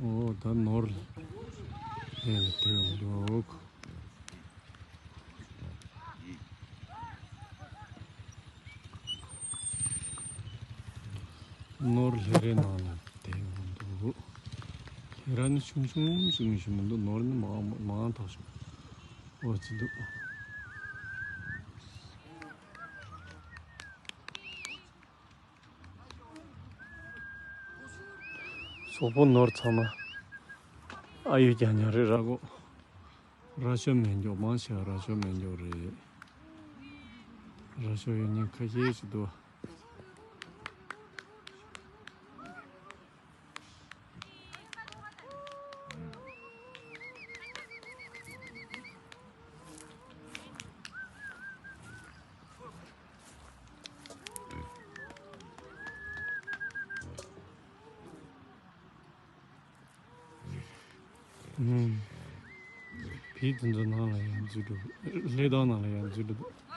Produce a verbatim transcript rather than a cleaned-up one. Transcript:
ཨོ་ད་ནོར་ལྷས་ལ་དེ་ཡོང་འདུག་ནོར་ལྷས་རའི་ནང་ལ་དེ་ཡོང་འདུག་ལྷས་ར་ནི་ཆུང་ཆུང་ཞིག་མི་ཞིག་མི་འདུག་ནོར་ནི་མང་མང་ཐག་ཆོད། ཨོ་ཙི་འདུག་སོག་པོ་ནོར་ཚང་མ་ཨ་ཡུ་རྒྱ་ཉ་རེད་ར་གོ། ར་ཤོ་མེད་མགྱོགས་མང་ཆེ་བ་ར་ཤོ་མེད་མགྱོགས་རེད། ར་ཤོ་ཡོད་ཉེན་ཁ་ཤས་ཤིག་འདུག་ཨུམ། བི་དེ་ཚོ་ནང་ལ་ཡང་འཛུལ་འགྲོ། ལྷས་དང་ནང་ལ་ཡང་འཛུལ་འགྲོ་འདུག